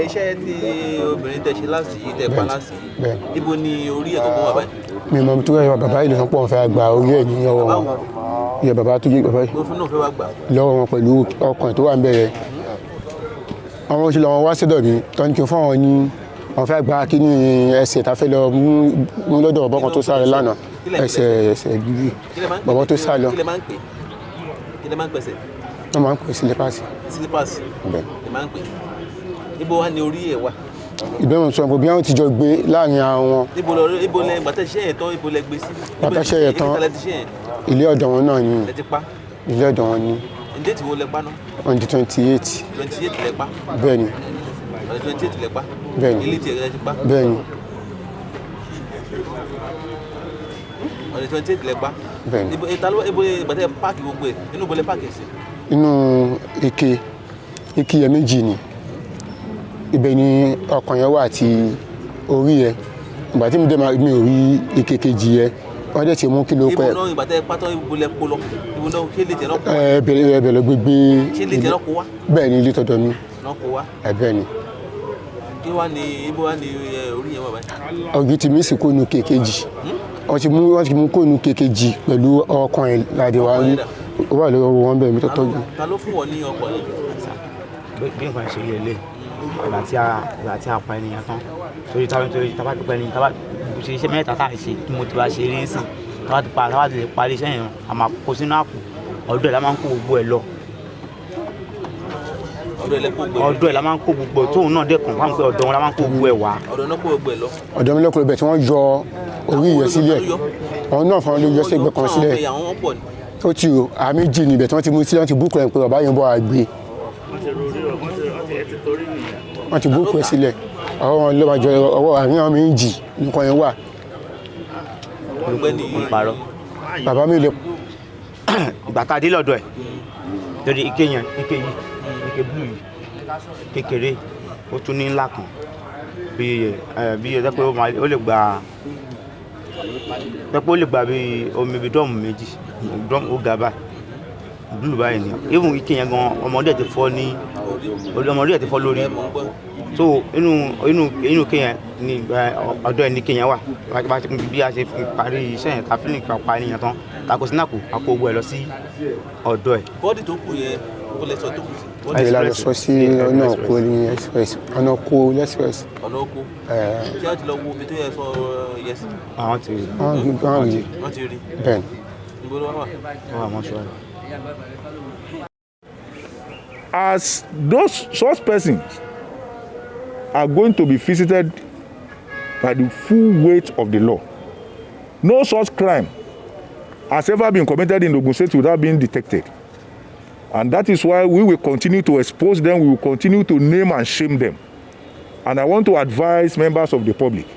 Iṣẹ́ tí obìnrin tẹ̀ ṣe láti yìí tẹ̀ pa láti yìí, ibo ni orí ẹ̀ kọ́kọ́ wà báyìí? Mi mọ̀ tó yẹ bàbá yìí lè sọ pé òun fẹ́ gba orí ẹ̀ ní ọwọ́ wọn. Ìyá bàbá tó yé bàbá yìí lọ́wọ́ wọn pẹ̀lú ọkàn tó wà ń bẹ̀rẹ̀. Àwọn oṣù lọ́wọ́ wá sọ́dọ̀ mi tó ń kí fún àwọn ní wọ́n fẹ́ gba kí ní ẹsẹ̀ tá fẹ́ lọ mú lọ́dọ̀ ọ̀bọ kan tó sáré lánàá ẹsẹ̀ ẹsẹ̀ bíbí bọ̀bọ̀ tó sá lọ. Kí lẹ máa ń pè? Kí lẹ máa ń pèsè? Wọ́n máa ń pè sílípàsì. Sílípàsì. Bẹ́ẹ̀. Lẹ máa ń pè. Ibo wa ni orí ẹ̀ wà? Ìbẹ̀rù sọ pé bí wọ́n ti jọ gbé láàrin àwọn. Ibo lọ ibo lẹ gbàtẹ́ ṣẹ́ yẹn tán ibo lẹ gbé sí? Gbàtẹ́ ṣẹ́ yẹn tán ilé ọ̀dọ̀ wọn náà ni. Lẹ ti pa? Ilé ọ̀dọ̀ wọn ni. Ǹjẹ́ tí wo lẹ pa náà? On the 28. 28 lẹ pa? Bẹ́ẹ̀ni. On the 28 lẹ pa? Bẹ́ẹ̀ni. Ilé tiẹ̀ lẹ ti pa? Bẹ́ẹ̀ni. On the 28 lẹ pa? Bẹ́ẹ̀ni. Ibo ta ló ibo gbàtẹ́ páàkì gbogbo ẹ̀ inú ibo lẹ páàkì sí? Inú ike ike yẹn méjì ni. Ibẹ̀ ni ọkàn yẹn wà àti orí yẹn. Ìgbà tí mi dé mi ò rí ike kejì yẹn. Wọ́n dẹ̀ ti mú kí ló pẹ́. Ibo náà ìgbà tẹ́ pátọ́ ibo lẹ kó lọ ibo náà ṣé lè tẹ̀ náà kó wá? Ẹ bẹ̀rẹ̀ lọ gbégbé. Ṣé lè tẹ̀ náà kó wá? Bẹ́ẹ̀ ni ilé tọ̀dọ̀ mi. Náà kó wá. Ẹ bẹ́ẹ̀ ni. Kí wá ní ibo wá ní orí yẹn wà báyìí? Ọ̀gì tí mi sì kó nu kékejì. Wọ́n ti mú kó nu kékejì pẹ̀lú ọkàn ẹ̀ láde wa rí. Ó wà lọ́wọ́ wọn bẹ́ẹ̀ mi tó tọ́jú. Ta ló fún wọn ní ọkọ̀ yẹn? Bí nǹkan ṣe yẹ lé ìgbà tí a pa ènìyàn tán torí tábà tó pa ènìyàn tábà ṣe iṣẹ́ mẹ́ta tá a ṣe tí mo ti bá ṣe rí sìn tábà tó pa tábà tó lè parí iṣẹ́ yẹn a máa kó sínú àpò ọ̀dọ̀ ẹ̀ la máa ń kó gbogbo ẹ̀ lọ. Ọ̀dọ̀ ẹ̀ la máa ń kó gbogbo ẹ̀ tóun náà dẹ́kun fáwọn pé ọ̀dọ̀ wọn la máa ń kó gbogbo ẹ̀ wá. Ọ̀dọ̀ náà kó gbogbo ẹ̀ lọ. Ọ̀dọ̀ mi lọ́kùnrin bẹ̀ tí wọ́n yọ orí yẹn sílẹ̀ àwọn náà fún wọn ló yọ sí ẹgbẹ́ kan sílẹ̀ ó ti o àmì jì níbẹ̀ tí wọ́n ti mú sílẹ̀ wọ́n ti búkọ̀ ẹ̀ pé bàbá yẹn bọ́ àgbè wọ́n ti búkọ̀ ẹ̀ sílẹ̀ ọwọ́ wọn ló máa jọ ọwọ́ àmì àwọn méjì nìkan yẹn wà. Bàbá mi lè. Ìgbà tá a dé lọ́dọ̀ ẹ̀ torí ike yẹn ike yìí ike blue yìí kékeré ó tún ní ńlá kan bí bí ẹ pé ó lè gba pé ó lè gba bí omi bí dọ́ọ̀mù méjì dọ́ọ̀mù ó ga báyìí blue báyìí ni even ike yẹn gan ọmọdé ti fọ́ ní ọmọdé ti fọ́ lórí so inú inú inú ike yẹn ni ọ̀dọ̀ ẹ̀ ní ike yẹn wà bí a ṣe parí iṣẹ́ yẹn ta fi nìkan parí yẹn tán tako sinaku a kó gbogbo ẹ̀ lọ sí ọ̀dọ̀ ẹ̀. Bọ́ọ̀dì tó kù yẹn kó lẹ sọ tó kù sí. Ayé la lọ sọ sí ọ̀nà oko ní express ọ̀nà oko express. Ọ̀nà oko tí a ti lọ wo ibi tó yẹ sọ yẹ sí. Àwọn ti rí. Wọ́n ti rí. Bẹ́ẹ̀ni. Níbo ló wà? Wọ́n wà mọ́ṣúárì. As those such persons are going to be visited by the full weight of the law, no such crime has ever been committed in Ogun State without being detected. And that is why we will continue to expose them, we will continue to name and shame them. And I want to advise members of the public,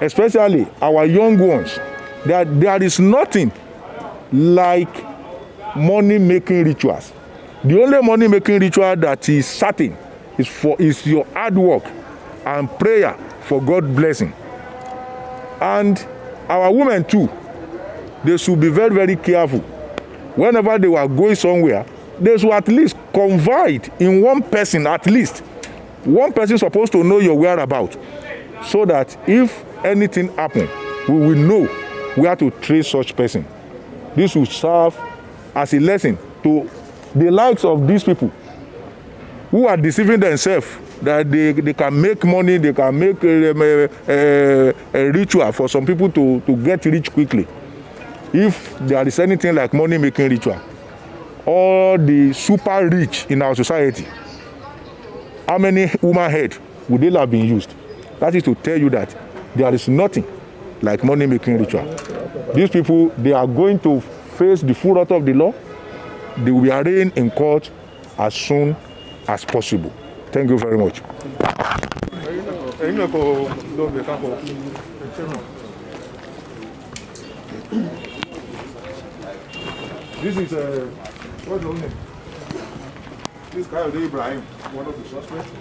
especially our young ones, that there is nothing like money-making rituals. The only money-making ritual that is certain is your hard work and prayer for God's blessing. And our women too, they should be very, very careful. Whenever they were going somewhere, they should at least confide in one person, at least. One person supposed to know your whereabouts, so that if anything happens, we will know where to trace such person. This will serve as a lesson to the likes of these people who are deceiving themselves that they can make money, they can make a ritual for some people to get rich quickly. If there is anything like money-making ritual, all the super rich in our society, how many human head would they have been used? That is to tell you that there is nothing like money-making ritual. These people, they are going to face the full wrath of the law. They will be arraigned in court as soon as possible. Thank you very much. This is what's your name? This guy Ibrahim, one of the suspects.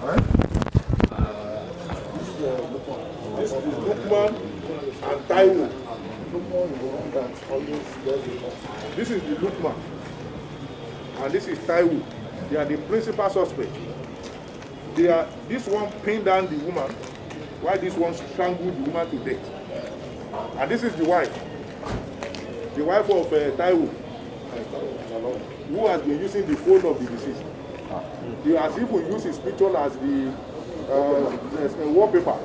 All right. This is Lukman and Taiwo. This is the Lukman and this is Taiwo. They are the principal suspect. They are, this one pinned down the woman, while this one strangled the woman to death. And this is the wife of Taiwo, who has been using the phone of the deceased. He has even used his picture as the wallpaper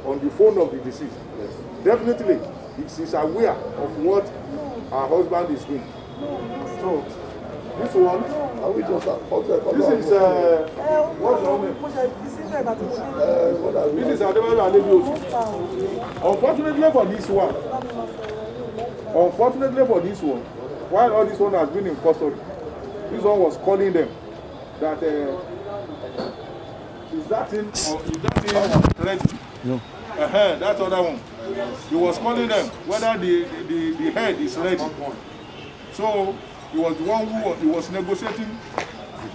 on the phone of the deceased. Yes. Definitely, she's aware of what her husband is doing. So, this one, this is what's her name? This is Adebayo Alebiosu. Unfortunately for this one, while all this one has been in custody, this one was calling them that is that thing or is that thing ready? No. That other one. He was calling them whether the head is ready. So he was the one who he was negotiating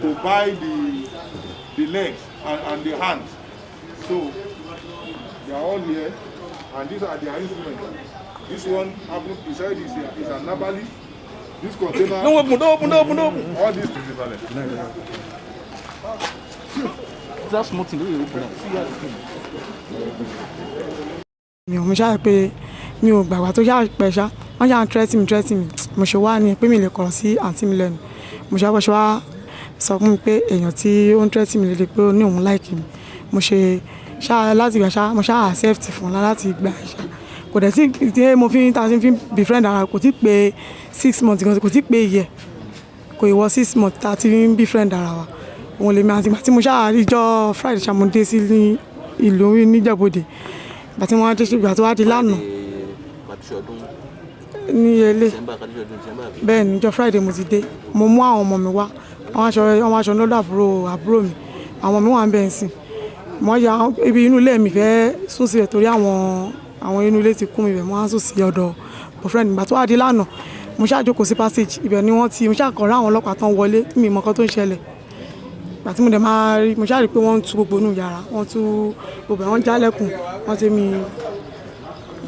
to buy the legs and the hands. So they are all here, and these are their instruments. This one happened, he said is an nabali. This container. Don't open, don't open, don't open, don't open. All this. That small thing, don't open. Mi ò mo ṣáà pé mi ò gbàgbà tó ṣáà pẹ́ ṣá, wọ́n ṣáà ń threaten mi, mo ṣe wá ní pé mi lè kọ̀rọ̀ sí àǹtí mi lẹ́nu. Mo ṣáà bọ́ ṣe wá sọ fún mi pé èèyàn tí ó ń threaten mi lédè pé ó ní òun like mi. Mo ṣe ṣáà láti ìgbà ṣá, mo ṣáà accept fún un láti ìgbà ṣá. Kò dẹ̀ tí tí mo fi ń ta sí fi befriend ara kò tí pé 6 months gan, kò tí pé year, kò ì wọ 6 months tá a ti ń befriend ara wa. Òun lèmi àti ìgbà tí mo ṣáà rí ijọ́ Friday ṣá mo dé sí ní ìlú Níjẹ̀bú-Òde. Ìgbà tí wọ́n á dé sí ìgbà tó wá di lánàá ní ilé. Bẹ́ẹ̀ ni ijọ́ Friday mo ti dé. Mo mú àwọn ọmọ mi wá. Wọ́n aṣọ lọ́dọ̀ àbúrò mi. Àwọn ọmọ mi wà ń bẹ̀ ń sìn. Mo ya ibi inú ilé mi fẹ́ sùn síbẹ̀ torí àwọn inú ilé ti kún mi bẹ̀. Mo wá sùn sí ọ̀dọ̀ boyfriend mi. Ìgbà tó wá di lánàá, mo ṣáà jókòó sí passage. Ibẹ̀ ni wọ́n ti, mo ṣáà kàn rí àwọn ọlọ́pàá tán wọlé. Mi ò mọ nǹkan tó ń ṣẹlẹ̀. Ìgbà tí mo dẹ̀ máa rí, mo ṣáà rí pé wọ́n ń tú gbogbo inú yàrá, wọ́n tú gbogbo ẹ̀, wọ́n jálẹ̀kùn, wọ́n ti mi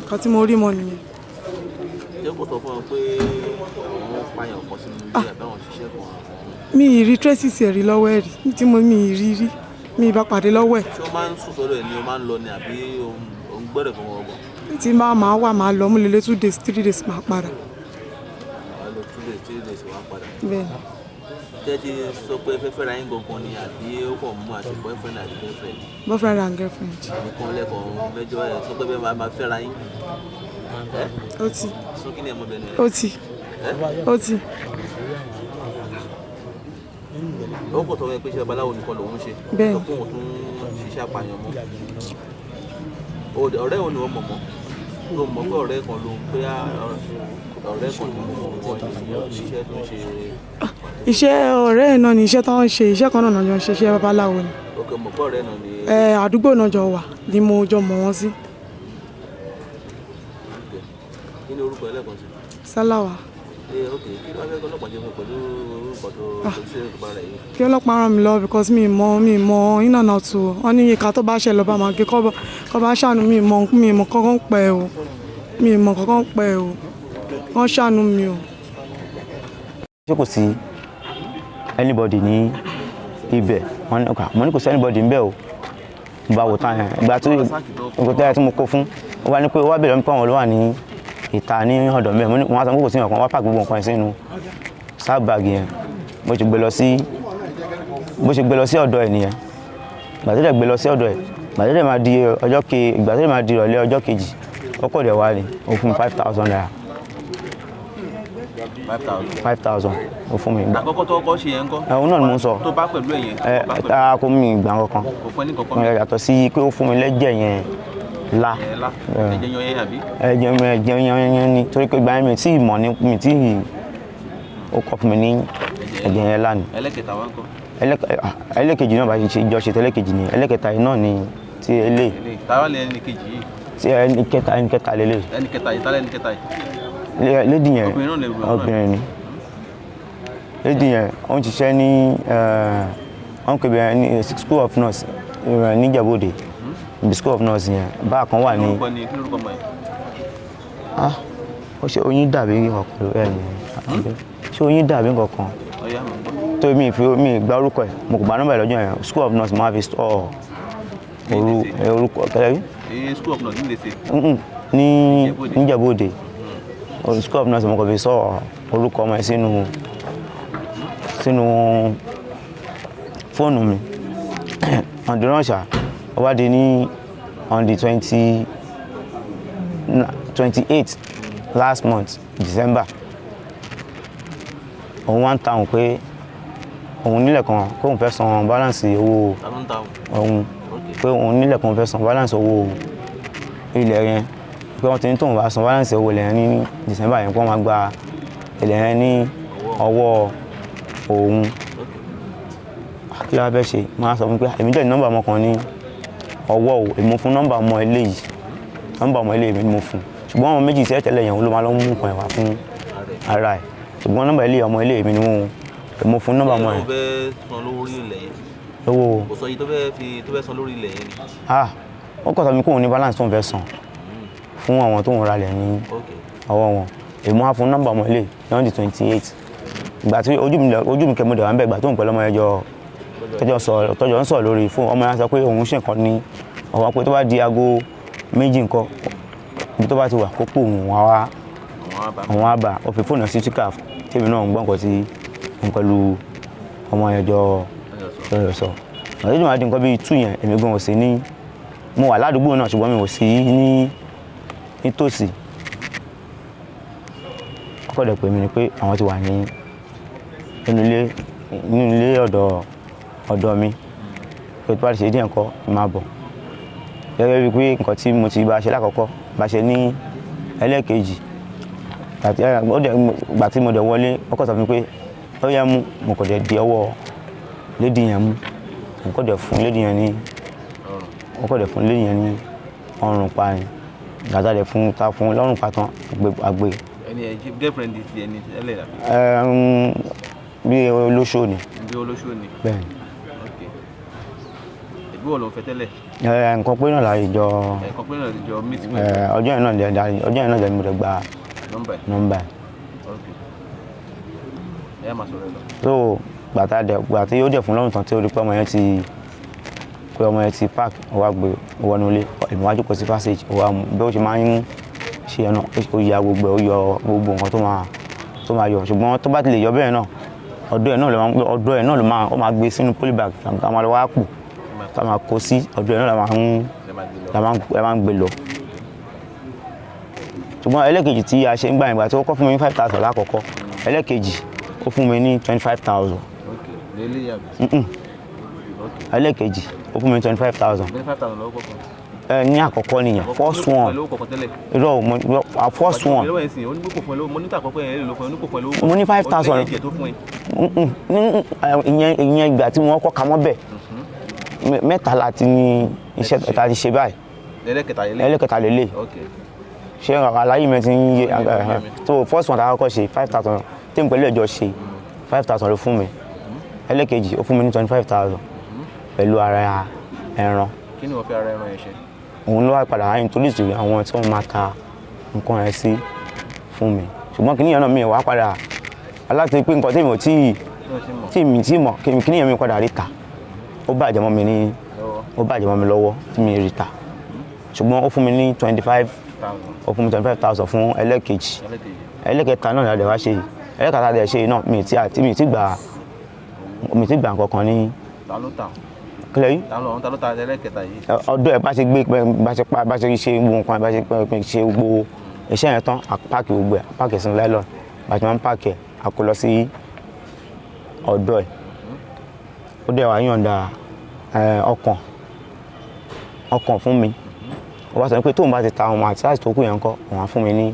nǹkan tí mo rí mọ́ nìyẹn. Ṣé kò sọ fún ọ pé àwọn pààyàn kan sínú ilé àbí àwọn ṣiṣẹ́ kan? Mi ì rí traces ẹ̀ rí lọ́wọ́ ẹ̀ rí, tí mo mi ì rí rí, mi ì bá pàdé lọ́wọ́ ẹ̀. Ṣé o máa ń sùn sọ́dọ̀ ẹ̀ ni o máa ń lọ ni àbí o ń gbọ́dọ̀ fún wọn gan? Tí máa máa wà máa lọ, mo lè lé 2 days, 3 days máa padà. Wàá lọ 2 days, 3 days wàá padà. Bẹ́ẹ̀ ni. Ṣé ti sọ pé fẹ́ fẹ́ra yín gangan ni àbí ó kàn mú àti boyfriend àti girlfriend? Boyfriend and girlfriend. Nìkan lẹ́kọ̀ọ́ mẹ́jọ ẹ̀ sọ pé bẹ́ẹ̀ máa fẹ́ra yín. Ó ti. Sún kí ni ẹ̀ mọ bẹ́ẹ̀ ni? Ó ti. Ó ti. Ó kò sọ fún ẹ pé iṣẹ́ babaláwo nìkan lòun ń ṣe. Bẹ́ẹ̀ ni. Sọ pé òun tún ṣiṣẹ́ apààyàn mọ́. Ọ̀rẹ́ òun ni wọ́n mọ̀ mọ́. Tó mọ̀ pé ọ̀rẹ́ kan ló ń pé ọ̀rẹ́ kan ló ń mọ̀ iṣẹ́ tó ń ṣe. Iṣẹ́ ọ̀rẹ́ náà ni iṣẹ́ tó ń ṣe, iṣẹ́ kan náà jọ ń ṣe, iṣẹ́ babaláwo ni. Ok, mọ̀ pé ọ̀rẹ́ náà ni. Ẹ àdúgbò náà jọ wà ni mo jọ mọ̀ wọ́n sí. Kí ni orúkọ ẹlẹ́kan sí? Sálàwà. Ok, kí ló wá fẹ́ kí ọlọ́pàá jẹ́ fún pẹ̀lú orúkọ tó ṣe é nípa rẹ̀ yìí? Kí ọlọ́pàá ràn mí lọ́wọ́ because mi mọ̀ in and out o. Wọ́n ní ìka tó bá ṣe lọ́ba máa gé kọ́ bá ṣàánú mi mọ̀ kankan pẹ́ o. Mi mọ̀ kankan pẹ́ o. Wọ́n ṣàánú mi o. Ṣé kò sí anybody ní ibẹ̀? Mo ní kò sí anybody níbẹ̀ o. Mo bá wò tán yẹn. Ìgbà tó ìgbà tí mo kó fún, ó wá ní pé ó wá bèèrè pé àwọn ló wà ní ìta ní ọ̀dọ̀ mi. Mo wá sọ pé kò sí nǹkan, wọ́n pààkì gbogbo nǹkan yẹn sínú sáà báàgì yẹn. Mo ṣe gbé lọ sí ọ̀dọ̀ ẹ̀ nìyẹn. Ìgbà tó dẹ̀ gbé lọ sí ọ̀dọ̀ ẹ̀, ìgbà tó dẹ̀ máa di ọjọ́ ke, ìgbà tó dẹ̀ máa di ìrọ̀lẹ́ ọjọ́ kejì, ó kọ̀ dẹ̀ wá ni, ó fún mi 5,000 naira. 5,000 ó fún mi. Àkọ́kọ́ tó kọ́ ṣe yẹn ńkọ́? Òun náà ni mo ń sọ. Tó bá pẹ̀lú ẹ̀yẹn. Ẹ kò mí ìgbà kankan. Kò fún ẹ ní kankan. Yàtọ̀ sí pé ó fún mi lẹ́jẹ̀ yẹn la. Ẹ̀jẹ̀ yan yẹn àbí? Ẹ̀jẹ̀ yan yẹn ni torí pé ìgbà yẹn mi tí ì mọ̀ ní mi tí ì ó kọ́ fún mi ní ẹ̀jẹ̀ yẹn lá ni. Ẹlẹ́kẹta wá ńkọ́? Ẹlẹ́kejì náà bá ṣe jọ ṣe tẹ́lẹ̀kejì ni ẹlẹ́kẹta yìí náà ni ti eléyìí. Tàwa lẹ ẹnì kejì yìí. Ti ẹnì kẹta lélẹ̀. Ẹnì kẹta yìí tálẹ̀ ẹnì kẹta yìí. Lady yẹn obìnrin ni. Lady yẹn ó ń ṣiṣẹ́ ní wọ́n pè bẹ́ẹ̀ ní school of nurse ní Ìjẹ̀bú-Òde. Ibi school of nurse yẹn báà kan wà ní. Ó ṣe oyin dàbí nǹkan ẹ̀ ní. Ṣé oyin dàbí nǹkan? Tó mi fi mi gba orúkọ ẹ̀, mo kò gba nọ́mbà ẹ̀ lọ́jọ́ yẹn. School of Nurse máa fi store orúkọ kẹlẹ́ Ní School of Nurse ní Ilé-Iṣẹ́? Ní Níjẹ̀bú-Òde. School of Nurse mo kò fi sọ orúkọ ọmọ ẹ̀ sínú fóònù mi. Ọ̀dùnránṣà ó wá di ní on the 28 last month, December, òun wá ń ta òun pé òun nílẹ̀ kan kóun fẹ́ san balance owó. Ta ló ń ta o? Òun pé òun nílẹ̀ kan fẹ́ san balance owó ilẹ̀ yẹn, pé wọ́n ti ní tóun bá san balance owó ilẹ̀ yẹn ní December yẹn, kó wọ́n máa gba ilẹ̀ yẹn ní ọwọ́ òun. Kí ló wá fẹ́ ṣe? Máa sọ fún mi pé èmi jẹ́ nọ́mbà ọmọ kan ní ọwọ́ o, èmi mo fún nọ́mbà ọmọ eléyìí, nọ́mbà ọmọ eléyìí mi ni mo fún, ṣùgbọ́n ọmọ méjì sí ẹ̀tẹ̀lẹ̀ yẹn, òun ló máa lọ mú nǹkan ẹ̀ wá fún ara ẹ̀, ṣùgbọ́n nọ́mbà eléyìí, ọmọ eléyìí mi ni mo fún nọ́mbà ọmọ Ṣé ẹ̀. ó fẹ́ san lórí ilẹ̀ yẹn? Lówó. Kò sọ iye tó fẹ́ fi tó fẹ́ san lórí ilẹ̀ yẹn ni? Ah, ó kọ̀ sọ mi kóun ní balance tó ń fẹ́ san fún àwọn tó ń ralẹ̀ ní ọwọ́ wọn. Èmi wá fún nọ́mbà ọmọ ilé lọ́n di 28. Ìgbà tí ojú mi kẹ́mi dẹ̀ wá ń bẹ̀, ìgbà tó ń pẹ̀lú ọmọ yẹn jọ tọ́jọ́ sọ tọ́jọ́ ń sọ̀rọ̀ lórí fún ọmọ yẹn, sọ pé òun ṣe nǹkan ní ọwọ́, pé tó bá di aago 2 nǹkan, ibi tó bá ti wà, kó pò òun wá Àwọn á bá. Òun á bà. Ó fi fóònù sí speaker, tèmi náà ń gbọ́ nǹkan tí òun pẹ̀lú ọmọ yẹn jọ lọ́yọ̀ sọ. Àti tó máa di nǹkan bíi 2 yẹn, èmi gan ò sí ní, mo wà ládùúgbò náà, ṣùgbọ́n mi ò sí ní nítòsí. Ọkọ dẹ̀ pè mí ni pé àwọn ti wà ní inú ilé ọ̀dọ̀ mi, pé tó bá ti ṣe díẹ̀ nǹkan, máa bọ̀. Gẹ́gẹ́ bíi pé nǹkan tí mo ti bá ṣe lákọ̀ọ́kọ́ bá ṣe ní ẹlẹ́ẹ̀kejì àti ó dẹ̀ gbà tí mo dẹ̀ wọlé, ọkọ sọ fún mi pé ó yẹ mú, mo kò dẹ̀ di ọwọ́ lady yẹn mú, mo kò dẹ̀ fún lady yẹn ní mo kò dẹ̀ fún lady yẹn ní ọrùn pa ni. Gàdá dẹ̀ fún ta fún lọ́rùn pa tán, àgbè. Ẹni ẹ girlfriend ti ẹni ẹlẹ́ àbí? Bí olóṣó ni. Bí olóṣó ni? Bẹ́ẹ̀ ni. Ok, ìbí wọ́n ló ń fẹ́ tẹ́lẹ̀? Nǹkan pé náà láyé jọ. Ẹ̀ẹ̀kan pé náà jọ meet pẹ̀lú? Ọjọ́ yẹn náà dẹ̀ mo dẹ̀ gba nọ́mbà ẹ̀. Nọ́mbà ẹ̀. Ok, ẹ yá máa sọ̀rọ̀ ẹ lọ. So gbàtà dẹ̀ gbà tí ó dẹ̀ fún lọ́rùn tán, tí ó rí pé ọmọ yẹn ti park, ó wá gbé wọnú ilé. Èmi wá jókòó sí passage, ó wá mú bí ó ṣe máa ń ṣe yẹn náà, ó ya gbogbo ẹ̀, ó yọ gbogbo nǹkan tó máa yọ. Ṣùgbọ́n tó bá ti lè yọ bẹ́ẹ̀ náà, ọ̀dọ̀ ẹ̀ náà ló máa ó máa gbé sínú polybag, ká máa lọ wá pò ká máa kó sí ọ̀dọ̀ ẹ̀ náà la máa ń Ẹ máa gbé lọ. La máa ń gbé lọ. Ṣùgbọ́n ẹlẹ́kejì tí a ṣe ń gbà yẹn, gbà tí ó kọ́ fún mi ní 5,000 lákọ̀ọ́kọ́, ẹlẹ́kejì ó fún mi ní 25,000. Ok, lélẹ̀ àbí? Ẹlẹ́kejì ó fún mi ní 25,000. 25,000 lọ́wọ́ kọ̀ọ̀kan? Ẹ ní àkọ́kọ́ nìyẹn, first one. Pẹ̀lú owó kọ̀ọ̀kan tẹ́lẹ̀? Irọ́ o, mo first one. Pẹ̀lú ẹ̀sìn onígbòkò fún ẹ lówó, mo ní tàkọ́kọ́ yẹn lè lò fún ẹ, oníkò fún ẹ lówó. Mo ní 5,000. Ọ̀tẹ̀ ẹ̀jẹ̀ tó fún ẹ. Ìyẹn ìgbà tí wọ́n kọ́ ka mọ́ bẹ̀, mẹ́ta la ti ní iṣẹ́ ta ti ṣe báyìí. Ẹlẹ́kẹta yẹn lé? Ẹlẹ́kẹta lélẹ̀. Ṣé àlàyé mi ti ń yé? So first one ta kọ́kọ́ ṣe, 5,000, tí n pẹ̀lú ẹ̀jọ̀ ṣe, 5,000 ló fún mi. Ẹlẹ́kejì ó fún mi ní 25,000 pẹ̀lú ara ẹran. Kí ni wọ́n fi ara ẹran yẹn ṣe? Òun ló wá padà wá introduce àwọn tí wọ́n máa ta nǹkan yẹn sí fún mi, ṣùgbọ́n kí nìyẹn náà mi wá padà aláti pé nǹkan tí mi ò tíì Tí wọ́n ti mọ̀? Tí mi tí mọ̀ kí nìyẹn mi padà rí ta, ó bàjẹ́ mọ́ mi ní Lọ́wọ́. Ó bàjẹ́ mọ́ mi lọ́wọ́ tí mi rí ta, ṣùgbọ́n ó fún mi ní 25 thousand. Ó fún mi 25,000 fún ẹlẹ́kejì. Ẹlẹ́kejì. Ẹlẹ́kẹta náà ni a dẹ̀ wá ṣe yìí. Ẹlẹ́kẹta dẹ̀ ṣe yìí náà, mi ti gbà mi ti gbà nǹkan kan ní. Ta ló ta? Kílẹ̀ yìí? Ta ló ta ẹlẹ́kẹta yìí? Ọdún ẹ̀ bá ṣe gbé, bá ṣe pa, bá ṣe ṣe gbogbo nǹkan, bá ṣe ṣe gbogbo iṣẹ́ yẹn tán, a pack gbogbo ẹ̀, a pack sínú nylon, bá ṣe máa ń pack ẹ̀, a kó lọ sí ọ̀dọ̀ ẹ̀. Ó dẹ̀ wá yọ̀ǹda ọkàn fún mi. Ó wá sọ pé tóun bá ti ta àwọn àti láti tó kù yẹn ńkọ́, òun á fún mi ní.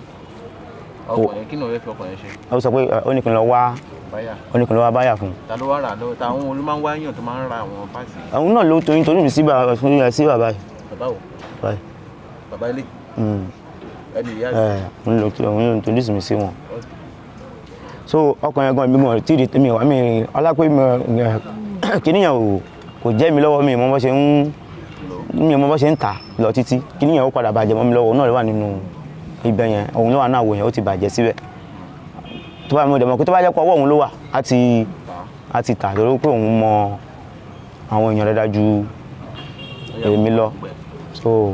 Ọkàn yẹn, kí ni wọ́n fẹ́ fi ọkàn yẹn ṣe? Ó sọ pé ó ní kí n lọ wá Báyà. Ó ní kí n lọ wá buyer fún un. Ta ló wá rà lọ́wọ́? Ta àwọn olú máa ń wá yàn tó máa ń ra àwọn parts? Òun náà ló torí torí mi sí bàbá fún mi sí bàbá yìí. Bàbá wo? Báyìí. Bàbá ilé? Ẹni ìyá? Òun ló introduce mi sí wọn. So ọkàn yẹn gan, mi gan tí ì mi wà mí ọlápẹ́ mi kíní yẹn ò kò jẹ́ mi lọ́wọ́, mi mọ bó ṣe ń tà lọ títí. Kíní yẹn ó padà bàjẹ́ mọ́ mi lọ́wọ́. Òun náà ló wà nínú ibẹ̀ yẹn, òun ló wà náà wò yẹn, ó ti bàjẹ́ síbẹ̀. Tó bá mo dẹ̀ mọ̀ pé tó bá jẹ́ pé ọwọ́ òun ló wà, á ti á ti tà torí pé òun mọ àwọn èèyàn dáadáa ju èmi lọ. So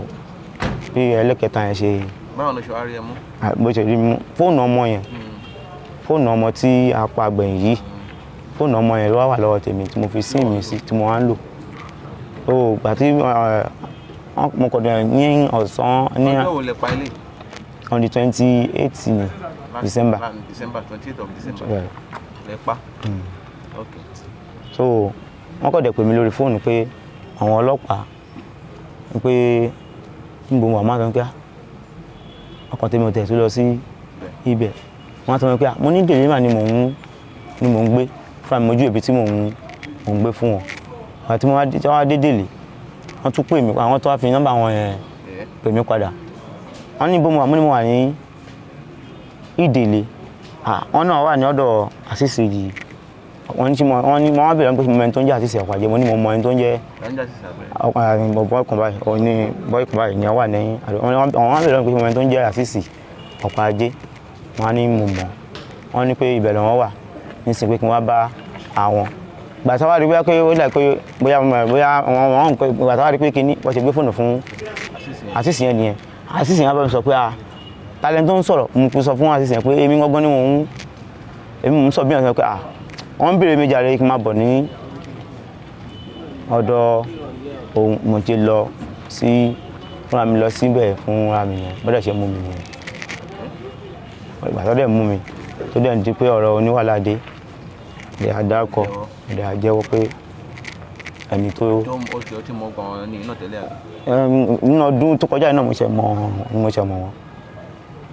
bí ẹlẹ́kẹta yẹn ṣe. Báwo ló ṣe wá rí ẹ mú? Bó ṣe rí mú, fóònù ọmọ yẹn, fóònù ọmọ tí a pa gbẹ̀yìn yìí, fóònù ọmọ yẹn ló wà lọ́wọ́ tèmi tí mo fi SIM mi sí tí mo wá ń lò. So gbà tí mo kọ̀ dẹ̀ ní ọ̀sán ní. Ọjọ́ wo lẹ pa ilé? On the 28th ni December. December 28th of December. Lẹ pa. Okay. So wọ́n kọ̀ dẹ̀ pè mí lórí fóònù pé àwọn ọlọ́pàá pé níbo wà máa sọ pé ọkàn tèmi ò tẹ̀ tó lọ sí ibẹ̀. Wọ́n á sọ pé mo ní dèlímà ni mò ń gbé fúnra mi, mojú ibi tí mò ń gbé fún wọn. Àti mo wá dé dèlé, wọ́n tún pè mí, àwọn tó wá fi nọ́mbà wọn yẹn pè mí padà. Wọ́n ní bó mo wà, mo ní mo wà ní Ìdèlé. Wọ́n náà wà ní ọ̀dọ̀ àṣìṣe yìí. Wọ́n ní mo wá bẹ̀rẹ̀ pé mo mọ ẹni tó ń jẹ́ àṣìṣe Ọ̀pàjẹ́, mo ní mo mọ ẹni tó ń jẹ́ bọ́ọ̀kùn báyìí, òun ní bọ́ọ̀kùn báyìí ni wọ́n wà ní. Wọ́n wá bẹ̀rẹ̀ pé mo mọ ẹni tó ń jẹ́ àṣìṣe Ọ̀pàjẹ́, wọ́n á ní mo mọ̀. Wọ́n ní pé ibẹ̀ lọ́wọ́ wà nísìnyí pé kí wọ́n bá àwọn. Gbà tí wọ́n rí pé ó dà pé bóyá wọ́n gbà tí wọ́n rí pé kíní wọ́n ṣe gbé fóònù fún àṣìṣe yẹn nìyẹn. Àṣìṣe yẹn bá mi sọ pé talent tó ń sọ̀rọ̀, mo sọ fún àṣìṣe yẹn pé èmi gbọ́ngàn ni mò ń sọ bí wọ́n sọ pé wọ́n ń béèrè mi jàre kí n máa bọ̀ ní ọ̀dọ̀ òun. Mo ti lọ sí fúnra mi lọ síbẹ̀ fúnra mi yẹn, bọ́dẹ̀ ṣe mú mi nìyẹn. Ìgbà tó dẹ̀ mú mi tó dẹ̀ ń di pé ọ̀rọ̀ oníwàhálà dé, ẹ̀dẹ̀ àdákọ̀ ẹ̀dẹ̀ àjẹwọ́ pé ẹni tó. Nínú ọdún tó kọjá náà mo ṣe mọ̀ wọ́n.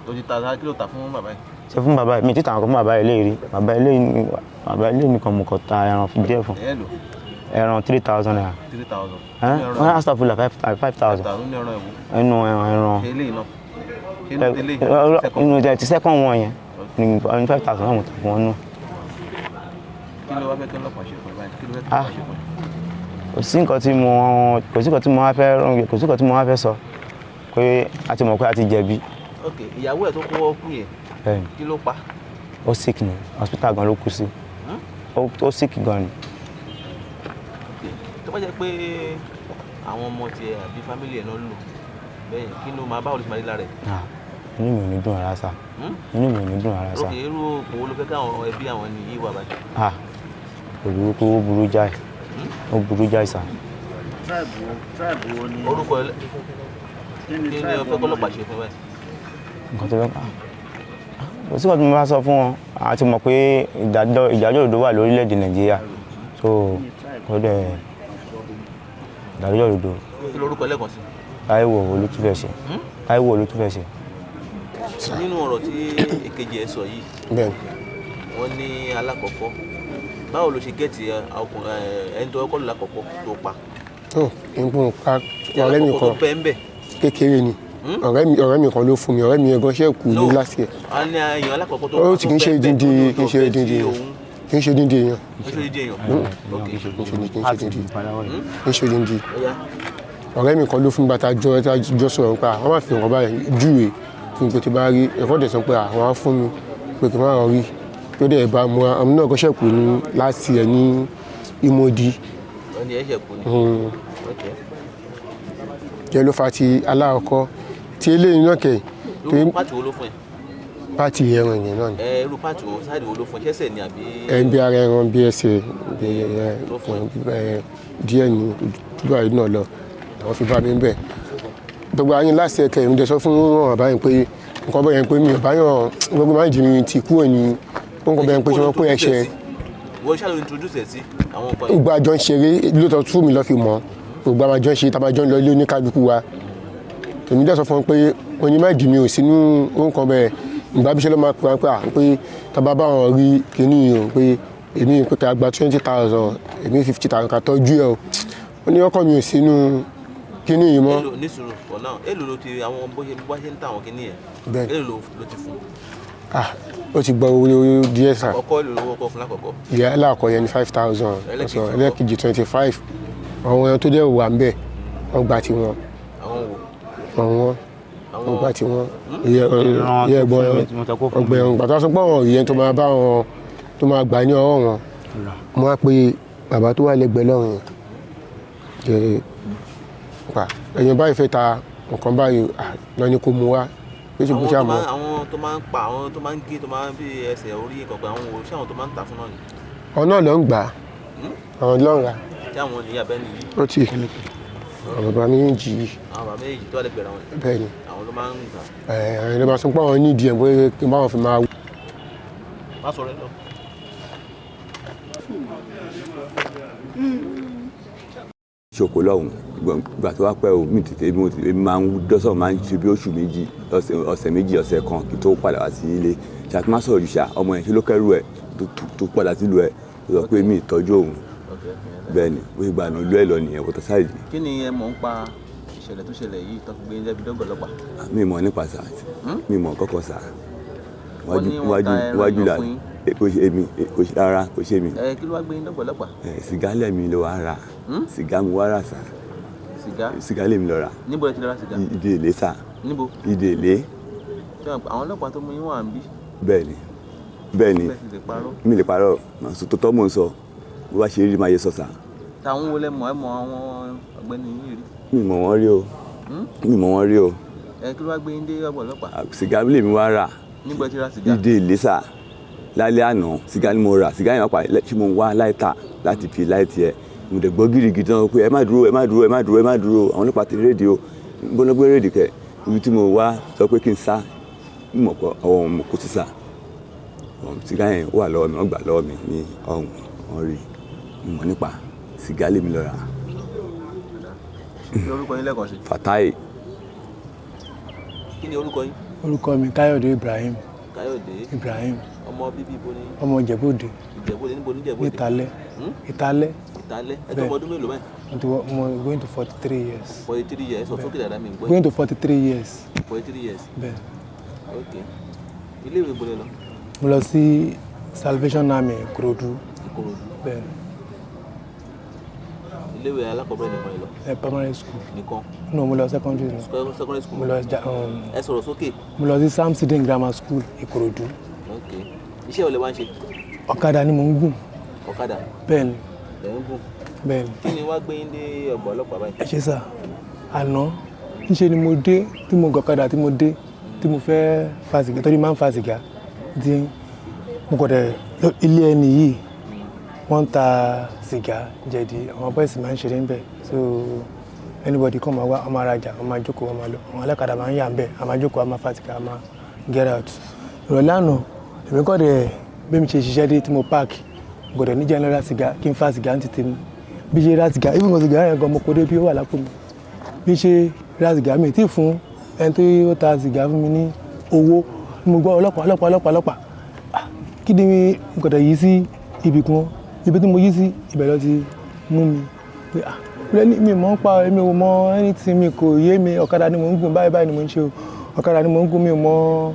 Tó ti ta kí ló ta fún bàbá yìí? Ṣé fún bàbá yìí? Mi ti tà fún bàbá yìí léèrè. Bàbá ilé nìkan mo kàn ta ẹran díẹ̀ fún. Ẹran 3,000 naira. 3,000. Wọ́n á sọ fún la 5,000. Inú ẹran. Inú ti second one yẹn ní 5,000 náà mo tà fún wọn nù. Kí ló wá fẹ́ kí ọlọ́pàá ṣe fún ẹ báyìí? Kí ló fẹ́ kí ọlọ́pàá ṣe fún ẹ? Kò sí nǹkan tí mo wá fẹ́ sọ pé a ti mọ̀ pé a ti jẹ̀bi. Ok, ìyàwó ẹ̀ tó kó kú yẹn, kí ló pa? Ó sick ni, hospital gan ló kú sí. Ó sick gan ni. Ok, tó bá jẹ́ pé àwọn ọmọ tiẹ̀ àbí family ẹ̀ náà lò bẹ́ẹ̀, kí ló máa báwo ló ṣe máa rí lára ẹ̀? Inú mi ò ní dùn rárá sá. Inú mi ò ní dùn rárá sá. Ok, irú òpó wo ló fẹ́ káwọn ẹbí àwọn ẹni yìí wà báyìí? Pẹ̀lú pé ó burú jáì. Ó burú jáì sá. Tribe wo ni? Orúkọ ẹ kí ni o fẹ́ kọ́lọ́pàá ṣe fún ẹ? Nǹkan tó fẹ́ kò sí nǹkan tí mo bá sọ fún wọn, a ti mọ̀ pé ìdájọ́ òdodo wà lórílẹ̀‐èdè Nàìjíríà, so kò dẹ̀ ìdájọ́ òdodo. Kí lorúkọ ẹlẹ́kan sí? Táíwò Olútúfẹ̀ṣe. Táíwò Olútúfẹ̀ṣe. Nínú ọ̀rọ̀ tí èkejì ẹ sọ yìí, wọ́n ní alákọ̀ọ́kọ́, báwo ló ṣe gẹ́ẹ̀tì ẹni tó kọ́ ló lákọ̀ọ́kọ́ tó pa? Nǹkan pa ọ̀rẹ́ mi kan kékeré ni. Ọ̀rẹ́ mi kan ló fún mi, ọ̀rẹ́ mi ẹ̀gán ṣe kú ní last year. Ó ti kì í ṣe díndín, kì í ṣe díndín, kì í ṣe díndín èèyàn. Kì í ṣe díndín. Ọ̀rẹ́ mi kan ló fún mi bàtà jọ sọ̀rọ̀ pé àwọn máa fi nǹkan báyìí júwe fún mi pé tí bá rí ẹ̀kọ́ dẹ̀ sọ pé àwọn á fún mi pé kí n má rí tó dẹ̀ bá mu àmì náà gọ́ṣẹ́ kú ní last year ní Ìmọ̀dí. Jẹ́ ló fa ti aláàkọ́ tí eléyìí náà kẹ̀. Irú pàtì wo ló fún ẹ? Pàtì ẹran yẹn náà ni. Irú pàtì wo, sáìdì wo ló fún ẹ? Ṣẹ́sẹ̀ ni àbí? Ẹ bí ara ẹran bí ẹsẹ̀ díẹ̀ ní túbọ̀ àyè náà lọ àwọn fi bá mi bẹ̀. Gbogbo ayé láti ẹ̀kẹ́ mi dẹ̀ sọ fún bàbá yẹn pé nǹkan bẹ́ẹ̀ yẹn pé mi ò bá yàn gbogbo máa ń jì mí ti kúrò ní nǹkan bẹ́ẹ̀ yẹn pé ṣé wọ́n pé ẹ̀ṣẹ̀. Wọ́n ṣáà ló introduce ẹ̀ sí àwọn nǹkan yẹn. Gbogbo àjọ ń ṣeré lóòótọ́ tú mi lọ́ fi mọ̀ gbogbo àjọ ń ṣe tá a máa jọ ń lọ ilé oníkálukú wa. Èmi dẹ̀ sọ fún un pé onímọ̀jì mi ò sínú nǹkan bẹ́ẹ̀ ìgbà bí ṣe ló máa pè wá pé pé tá a bá bá wọn rí kíní yìí o pé èmi pé ká gba 20,000 èmi 50,000 ká tọ́jú ẹ o. Ó ní ọkọ mi ò sínú kíní yìí mọ́. Èlò ní sùúrù for now, èlò ló ti àwọn bó ṣe ń ta àwọn kíní yẹn, èlò ló ti fún? Ó ti gbọ́ owó díẹ̀ sà. Ọkọ èlò lówó ọkọ fún lákọ̀ọ́kọ́? Ìyá aláàkọ́ yẹn ní 5,000, ẹlẹ́kejì 25. Àwọn ẹran tó dẹ̀ wà ń bẹ̀ wọ́n gba tiwọn. Àwọn wo? Àwọn wọ́n gba tiwọn. Ìyá ẹ̀gbọ́n ọgbẹ́ ẹ̀rùn gbàtà sọ pé àwọn ìyẹn tó máa bá wọn tó máa gbà ní ọwọ́ wọn Mo wá pé bàbá tó wà lẹ́gbẹ̀ẹ́ lọ́rùn yẹn pa ẹ̀yìn báyìí fẹ́ ta nǹkan báyìí lọ ní kó mu wá pé ṣe bó ṣe àmọ́. Àwọn tó máa ń pa, àwọn tó máa ń gé, tó máa ń bí ẹsẹ̀ orí kọ̀ọ̀kan, àwọn wo ṣé àwọn tó máa ń tà fún náà ni? Ọ̀nà ló ń gbà á, àwọn ló ń rà. Ṣé àwọn ní abẹ́ nìyí? Ó ti àwọn bàbá méjì yìí. Àwọn bàbá méjì tó wà lẹ́gbẹ̀ẹ́ ra wọn. Bẹ́ẹ̀ ni. Àwọn ló máa ń gbà. Ẹ̀ ẹ̀ ló máa sọ pé àwọn nídìí ẹ̀ bóyá kí n bá wọn fi máa. Má sọ̀rọ̀ ẹ lọ. Ṣòkò lọ́hùn gbà tó wá pẹ́ o, mi tètè mo máa ń dọ́sọ̀, máa ń ṣe bí oṣù méjì, ọ̀sẹ̀ méjì, ọ̀sẹ̀ kan kí tó padà wá sí ilé. Ṣàtúmọ̀ sọ̀rọ̀ ṣá, ọmọ yẹn ṣe ló kẹ́rù ẹ̀ tó padà sílùú ẹ̀ tó sọ pé mi ìtọ́jú òun. Bẹ́ẹ̀ ni ó ti gba àná ìlú ẹ̀ lọ nìyẹn, wọ́tọ̀ sáìdì. Kí ni ẹ mọ̀ ń pa ìṣẹ̀lẹ̀ tó ṣẹlẹ̀ yìí tó fi gbé lẹ́bi dọ́gba ọlọ́pàá? Mi mọ̀ nípa sà, mi mọ̀ kọ́kọ́ sà. Wájú là kò ṣe èmi, kò ṣe rárá, kò ṣe mi. Kí ló wá gbé yín dọ́gba ọlọ́pàá? Sìgá lẹ́mi ló wá rà. Sìgá mo wá rà sà. Sìgá? Sìgá lèmi lọ rà. Níbo lẹ ti lọ ra sìgá? Ìdí èlé sà. Níbo? Ìdí èlé. Àwọn ọlọ́pàá tó mú yín wà ń bí. Bẹ́ẹ̀ni bẹ́ẹ̀ni, mi lè parọ́, màá sọ tó tọ́ mò ń sọ, bó bá ṣe rí máa yẹ sọ sà. Táwọn wo lẹ mọ̀? Ẹ mọ̀ àwọn ọ̀gbẹ́ni yìí rí? Mi mọ̀ wọ́n rí o. Mi mọ̀ wọ́n rí o. Kí ló wá gbé yín dé ọgbà ọlọ́pàá? Sìgá lèmi wá rà. Níbo lẹ ti ra sìgá? Ìdí èlé sà. Lálẹ́ àná sìgá ni mo rà, sìgá yẹn wá pa tí mo wá láìta láti fi láìtì ẹ̀. Mo dẹ̀ gbọ́ gírígírí tán pé ẹ má dúró, ẹ má dúró, ẹ má dúró, ẹ má dúró, àwọn ọlọ́pàá ti rédíò o. Gbọ́dọ̀ gbé rédíò kẹ̀ ibi tí mo wá sọ pé kí n sá, mo mọ̀ pé ọwọ́ mo kó sísà. Sìgá yẹn wà lọ́wọ́ mi, wọ́n gbà lọ́wọ́ mi ní ọ̀hún, wọ́n rí mo mọ̀ nípa sìgá lèmi lọ rà. Kí ni orúkọ yín lẹ́ẹ̀kan sí? Fatai. Kí ni orúkọ yín? Orúkọ mi Káyọ̀dé Ibrahim. Káyọ̀dé Ibrahim. Ọmọ bíbí ibo ni? Ọmọ Ìjẹ̀bú-Òde. Ìjẹ̀bú-Òde, níbo ní Ìjẹ̀bú-Òde? Ìtàlẹ́. Ìtàlẹ́. Ìtàlẹ́. Ẹ tó ọmọ ọdún mélòó báyìí? Mo going to 43 years. 43 years, sọ sókè dáadáa mi ń gbọ́. Going to 43 years. 43 years. Bẹ́ẹ̀. Ok. Ilé ìwé bo lẹ lọ? Mo lọ sí Salvation Army Ìkòròdú. Ìkòròdú. Bẹ́ẹ̀. Ilé ìwé alákọ̀ọ́bẹ̀rẹ̀ nìkan lẹ lọ? Ẹ primary school. Nìkan. No, mo lọ secondary school. Secondary school. Mo lọ ẹ sọ̀rọ̀ sókè. Mo lọ sí Sam Sidin Grammar School Ìkòròdú. Ok. Iṣẹ́ wo lẹ wá ń ṣe? Ọ̀kadà ni mò ń gùn. Ọ̀kadà? Bẹ́ẹ̀ni. Lẹ ń gùn? Bẹ́ẹ̀ni. Kí ni wá gbé yín dé ọgbà ọlọ́pàá báyìí? Ẹ ṣe sà, àná ńṣe ni mo dé tí mo gọ̀kadà tí mo dé tí mo fẹ́ fa sìgá, torí máa ń fa sìgá tí mo kọ̀ dẹ̀ ilé ẹni yìí wọ́n ń ta sìgá jẹ̀dí, àwọn bọ́ìsì máa ń ṣeré ń bẹ̀, so anybody kàn máa wá, wọ́n máa rajà, wọ́n máa jókòó, wọ́n máa lọ, àwọn alákadà máa ń yà ń bẹ̀, a máa jókòó, a máa fa sìgá, a máa get out. Ìrọ̀lẹ́ àná èmi kọ́ dẹ̀ bí mi ṣe ṣiṣẹ́ dé tí mo park gbọ́dọ̀ níjẹ́ ń lọ ra sìgá kí n fa sìgá ń tètè mi bí ṣe ra sìgá, even sìgá yẹn gan mo kó dé bí ó wà lápò mi, bí ṣe ra sìgá mi tí fún ẹni tó ta sìgá fún mi ní owó, mo gbọ́ ọlọ́pàá ọlọ́pàá ọlọ́pàá ọlọ́pàá, kí ni mo kọ̀dọ̀ yí sí ibì kan, ibi tí mo yí sí ibẹ̀ lọ ti mú mi pé mi mọ̀ ń pa, mi ò mọ anything, mi kò yé mi, ọ̀kadà ni mò ń gùn, báyìí báyìí ni mò ń ṣe o, ọ̀kadà ni mò ń gùn, mi ò mọ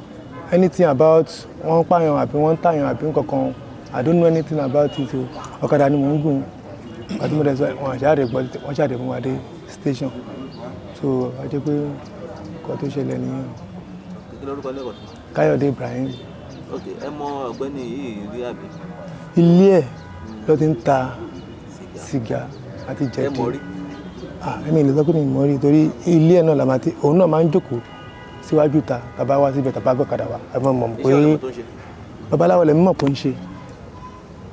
anything about wọ́n pààyàn àbí wọ́n tààyàn àbí nǹkankan, I don't know anything about it o, ọ̀kadà ni mò ń gùn. Àti mo dẹ̀ sọ wọn àṣàdé gbọ́, wọ́n ṣàdé mú wa dé station, so a jẹ́ pé nǹkan tó ṣẹlẹ̀ nìyẹn. Kí lorúkọ lẹ́kọ̀ọ́ sí? Káyọ̀dé Ibrahim. Ok, ẹ mọ ọ̀gbẹ́ni yìí rí àbí? Ilé ẹ̀ ló ti ń ta sìgá àti jẹ̀dí. Ẹ mọ̀ rí? Èmi lè sọ pé mi mọ̀ rí torí ilé ẹ̀ náà la máa ti, òun náà máa ń jókòó síwájú ta, tàbá wá síbẹ̀ tàbá gbọ́kadà wa, ẹ mọ̀ mọ̀ pé babaláwo lè mímọ̀ pé ń ṣe,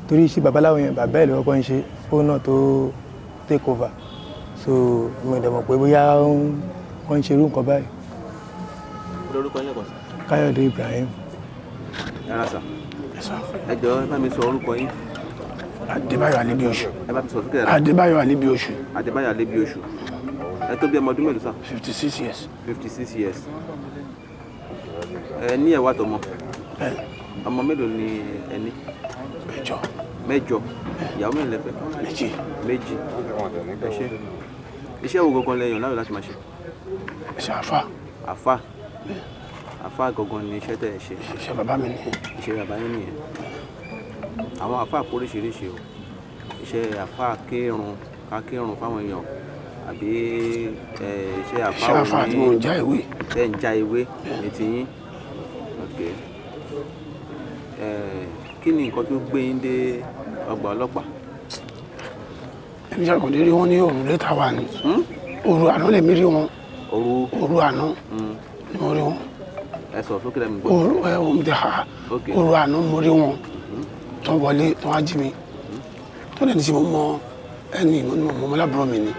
torí iṣẹ́ babaláwo yẹn bàbá ẹ̀ ló kọ́kọ́ ń ṣe, ó náà tó take over, so mo dẹ̀ mọ̀ pé bóyá wọ́n ń ṣe irú nǹkan báyìí. Lórúkọ yín lẹ́kọ̀ọ́ sí? Káyọ̀dé Ibrahim. Yàrá sà. Ẹ jọ̀ọ́ ẹ bá mi sọ orúkọ yín. Adébáyọ̀ Alébíoṣù. Ẹ bá mi sọ sókè dáadáa. Adébáyọ̀ Alébíoṣù. Adébáyọ̀ Alébíoṣù. Ẹ tó bí ọmọ ọdún mélòó sà? 56 years. 56 years. Ẹ ní ẹ̀wà tọmọ. Ọmọ mélòó ni ẹ ní? Mẹ́jọ. Mẹ́jọ. Ìyàwó mélòó lẹ fẹ́? Méjì. Méjì. Ẹ ṣé. Iṣẹ́ wo gangan lẹ yàn láàyò láti máa ṣe? Iṣẹ́ àfà. Àfà. Àfà gangan ni iṣẹ́ tẹ́ ẹ ṣe. Iṣẹ́ bàbá mi nìyẹn. Iṣẹ́ bàbá yín nìyẹn. Àwọn àfà póríṣiríṣi o. Iṣẹ́ àfà kírun, ká kírun fáwọn èèyàn àbí iṣẹ́ àfà Iṣẹ́ àfà tí mò ń já ìwé. Tẹ́ ń já ìwé ní tiyín. Ok. Kí ni nǹkan tó gbé yín dé ọgbà ọlọ́pàá? Èmi ṣàkóso rí wọn ní òru létà wà ní òru àná lèmi rí wọn. Òru? Òru àná ni mo rí wọn. Ẹ sọ̀rọ̀ sókè lẹ́nu gbọ́. Òru ẹ òun ti hà. Òru àná mo rí wọn tó wọlé tó wá jí mi tó lẹ́ni tí mo mọ ẹni mo ní mo mọ lábúrò mi ni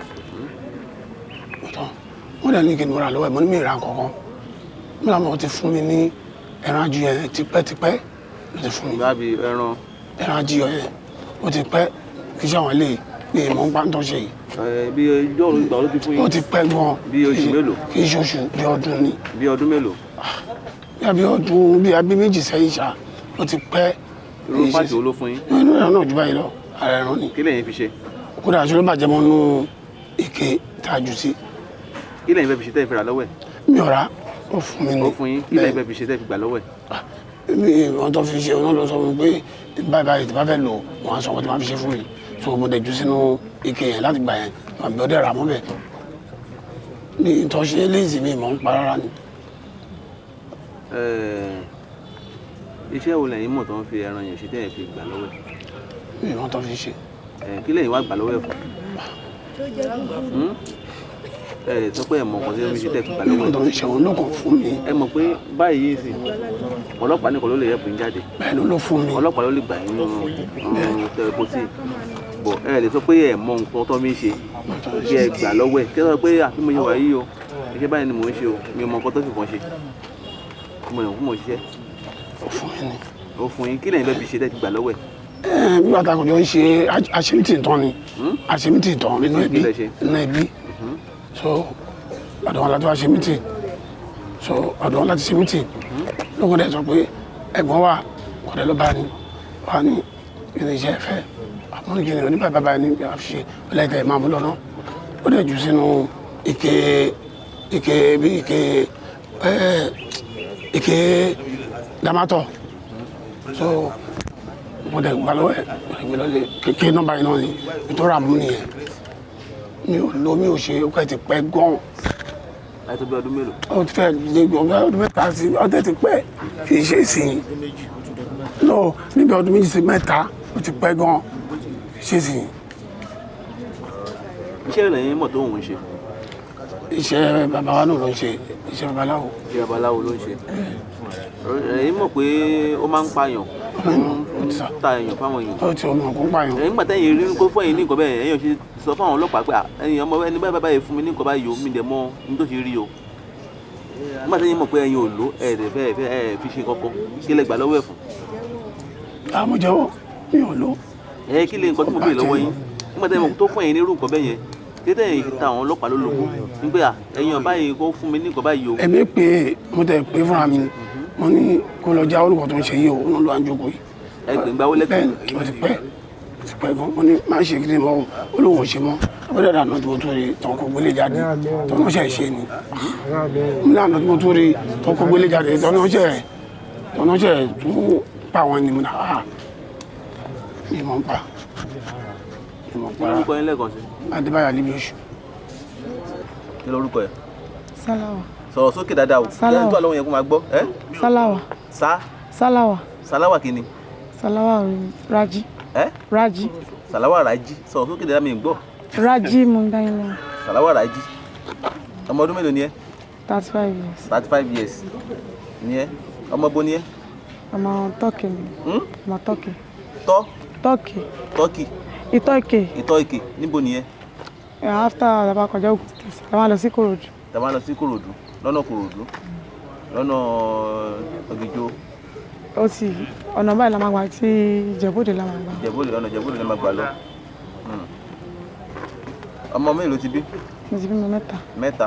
wọ́n dẹ̀ ní kí n múra lọ́wọ́ ẹ̀, mo ní mi ra kankan mi làwọn ti fún mi ní ẹran ajíyọ yẹn tipẹ́tipẹ́ ló ti fún mi. Báàbí ẹran. Ẹran ajíyọ yẹn ó ti pẹ́, kì í ṣe àwọn eléyìí ní ìmọ̀ ń pa ń tọ́ṣe yìí. Bí ọjọ́ òru ìgbà wo ló ti fún yín? Ó ti pẹ́ gan. Bí oṣù mélòó? Kì í ṣe oṣù, bí ọdún ni. Bí ọdún mélòó? Bí ọdún bí abí méjì sẹ́yìn ṣá, ó ti pẹ́. Irú pàtó ló fún yín? Inú ẹran náà jù báyìí lọ, ara ẹran ni. Kí lẹ̀yin fi ṣe? Kódà aṣọ ló bàjẹ́ mọ́ nú ike tá a jù sí. Kí lẹ̀yin fẹ́ fi ṣe tẹ́ fi rà lọ́wọ́ ẹ̀? Mi ò rà, ó fún mi ni. Ó fún yín. Kí lẹ̀yin fẹ́ fi ṣe tẹ́ fi gbà lọ́wọ́ ẹ̀? Mi wọ́n tó fi ṣe, wọ́n lọ sọ fún mi pé báyìí báyìí tí bá fẹ́ lò wọ́n á sọ wọ́n tí wọ́n fi ṣe fún mi. So mo dẹ̀ jù sínú ike yẹn láti gbà yẹn, àbí ọdẹ rà mọ́ bẹ́ẹ̀. Ní ìtọ́ṣe léèzì mi mọ̀ ń pa rárá ni. Iṣẹ́ wo lẹ̀yin mọ̀ tó ń fi ẹran yẹn ṣe tẹ́ ẹ fi gbà lọ́wọ́ ẹ̀? Mi wọ́n tó fi ṣe. Kí lẹ̀yin wá gbà lọ́wọ́ ẹ̀ fún? Ẹ sọ pé ẹ mọ̀ nǹkan tí wọ́n fi ṣe tẹ́ fi gbà lọ́wọ́ ẹ̀. Mi tó fi ṣe òun ló kàn fún mi. Ẹ mọ̀ pé báyìí sì ọlọ́pàá nìkan ló lè yẹ pín jáde. Bẹ́ẹ̀ ló fún mi. Ọlọ́pàá ló lè gbà yín nínú kó sí. Bọ̀ ẹ lè sọ pé ẹ mọ̀ nǹkan tó fi ń ṣe kí ẹ gbà lọ́wọ́ ẹ̀. Kí ẹ sọ pé àfi mo ṣe wà yìí o, iṣẹ́ báyìí ni mò ń ṣe o, mi ò mọ̀ nǹkan tó fi kàn ṣe. Mo mọ̀ mo ṣiṣẹ́. Ó fún mi ni. Ó fún yín. Kí lẹ̀yin fẹ́ fi ṣe tẹ́ fi gbà lọ́wọ́ ẹ̀? Bí wàá takò jọ ń ṣe àṣemítì tán ni, àṣemítì tán nínú ẹbí, nínú ẹbí. So ọ̀dọ̀ wọn láti wá ṣe mítì, so ọ̀dọ̀ wọn láti ṣe mítì lóko dẹ̀ sọ pé ẹ̀gbọ́n wa kọ̀dẹ̀ ló bá ní wà ní ilé iṣẹ́ ẹ̀fẹ́ àmúnigìnì oníbà bàbá ní bí a fi ṣe ọlẹ́tẹ̀ máa mú lọ́nà. Ó dẹ̀ jù sínú ike ike bí ike ike damatọ̀. So mo dẹ̀ gbà lọ́wọ́ ẹ̀, mo dẹ̀ gbé lọ́lẹ̀ kékeré nọ́mbà yìí náà ni ìtura mú nìyẹn. Mi ò lo, mi ò ṣe, ó kẹ́ ti pẹ́ gan. Láti tó bí ọdún mélòó? Ó ti fẹ́ lé ọdún mẹ́ta sí, ọdún ti pẹ́, kì í ṣe ìsìn. Lọ níbi ọdún méjì sí mẹ́ta, ó ti pẹ́ gan, kì í ṣe ìsìn. Iṣẹ́ lẹ̀yin mọ̀ tó ń ṣe? Iṣẹ́ bàbá wa náà ló ń ṣe, iṣẹ́ babaláwo. Iṣẹ́ babaláwo ló ń ṣe. Ẹ̀yin mọ̀ pé ó máa ń pààyàn, ta èèyàn fáwọn èèyàn. Ó ti ọmọ kó pààyàn. Ẹ̀yin gbàtẹ́ yìí rí kó fún ẹ̀yin ní nǹkan bẹ́ẹ̀, ẹ̀yin ò ṣe sọ fún àwọn ọlọ́pàá pé ẹ̀yin ọmọ ẹni báyìí báyìí fún mi ní nǹkan báyìí o, mi dẹ̀ mọ̀ ní tó ṣe rí o. Nígbà tẹ́yìn mọ̀ pé ẹ̀yin ò lò, ẹ̀ dẹ̀ fẹ́ ẹ̀ fi ṣe kankan, kí lẹ gbà lọ́wọ́ ẹ̀ fún? Àmọ́ jẹ́wọ́ mi ò lò. Ẹ kí lè nǹkan tí mo béèrè lọ́wọ́ yín? Nígbà tẹ́yìn mọ̀ tó fún ẹ̀yin ní irú nǹkan bẹ́ẹ̀ yẹn, tẹ́tẹ́ yìí ta àwọn ọlọ́pàá lólobó nígbà ẹ̀yin ọba yìí kó fún mi ní nǹkan báyìí o. Èmi pé mo tẹ̀ pé fúnra mi, mo ní kó lọ já orúkọ tó ń ṣe yìí o, ó ń lọ àjòkó yìí. Ẹgbẹ́ ìgbà wo lẹ́kọ̀ọ́? Bẹ́ẹ̀ ó ti pẹ́, ó ti pẹ́ gan. Mo ní má ṣe kí ni mọ́ o, ó lóun ò ṣe mọ́. Abẹ́rẹ́ àná tí mo tún rí tán kó gbélé jáde, tọ́nà ṣe ṣe ni. Mo ní àná tí mo tún rí tán kó gbélé jáde, tọ́nà ṣe tún pa àwọn ẹni mo náà. Ah, mi mọ̀ ń pa, mi mọ̀ ń pa. Kí lorúkọ yín lẹ́ẹ̀kan sí? Adébáyọ̀ Alíbíoṣù. Kí lorúkọ ẹ? Sálàwà. Sọ̀rọ̀ sókè dáadáa o. Sálàwà. Kí ẹni tó wà lọ́wọ́ yẹn kó máa gbọ́. Sálàwà. Sá. Sálàwà. Sálàwà kí ni? Sálàwà Rájí. Rájí. Sálàwà Rájí. Sọ̀rọ̀ sókè dáadáa mi ń gbọ́. Rájí mo ń dá yín lọ. Sálàwà Rájí. Ọmọ ọdún mélòó ni ẹ? 35 years. 35 years. Ni ẹ? Ọmọ bo ni ẹ? Ọmọ Tọ́kì ni. Ọmọ Tọ́kì. Tọ́? Tọ́kì. Tọ́kì. Ìtọ́ Ìkè. Ìtọ́ Ìkè. Níbo ni ẹ? After tàbá kọjá Ògùn State, tàbá lọ sí Kòròdú. Tàbá lọ sí Kòròdú, lọ́nà Kòròdú, lọ́nà Ògìjó. Ó ti ọ̀nà báyìí la máa gbà tí Ìjẹ̀bú-Òde la máa gbà. Ìjẹ̀bú-Òde, ọ̀nà Ìjẹ̀bú-Òde la máa gbà lọ. Ọmọ mélòó ti bí? Mo ti bímọ mẹ́ta. Mẹ́ta.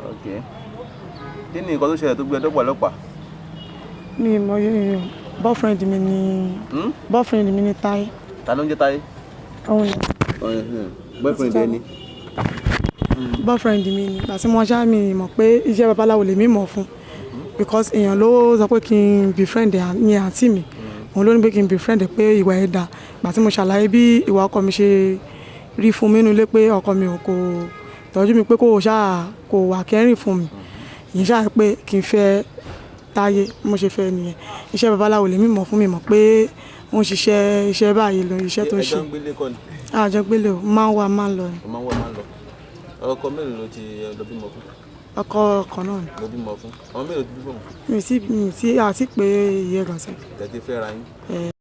Ok. Kí ni nǹkan tó ṣẹlẹ̀ tó gbé ẹ dọ́gba ọlọ́pàá? Mi mọ yóò boyfriend mi ni. Boyfriend mi ni Táyé. Ta ló ń jẹ́ Táyé? Òun ni. Boyfriend ẹ ni. Boyfriend mi ni. Àti mo ṣá mi mọ̀ pé iṣẹ́ babaláwo lèmi mọ̀ fún. Because èèyàn ló sọ pé kí n befriend ní àǹtí mi. Òun ló ní pé kí n befriend pé ìwà ẹ̀ dà. Ìgbà tí mo ṣàlàyé bí ìwà ọkọ mi ṣe rí fún mi nínú ilé pé ọkọ mi ò kò tọ́jú mi pé kò ṣáà kò wà kẹ́rìn fún mi. Ìyẹn ṣáà pé kí n fẹ́ Táyé. Mo ṣe fẹ́ nìyẹn. Iṣẹ́ babaláwo lèmi mọ̀ fún mi mọ̀ pé ó ń ṣiṣẹ́ iṣẹ́ báyìí lọ iṣẹ́ tó ń ṣe. Ẹjọ́ ń gbélé kọ́ ni? Àjọ gbélé o, máa ń wá, máa ń lọ ni. O máa ń wá, máa ń lọ. Ọkọ mélòó ló ti lọ bímọ fún? Ọkọ ọkọ náà ni. Lọ bímọ fún. Ọmọ mélòó ti bí fún? Mi ò tí àti pé iye gan sẹ́. Tẹ̀tí fẹ́ ra yín.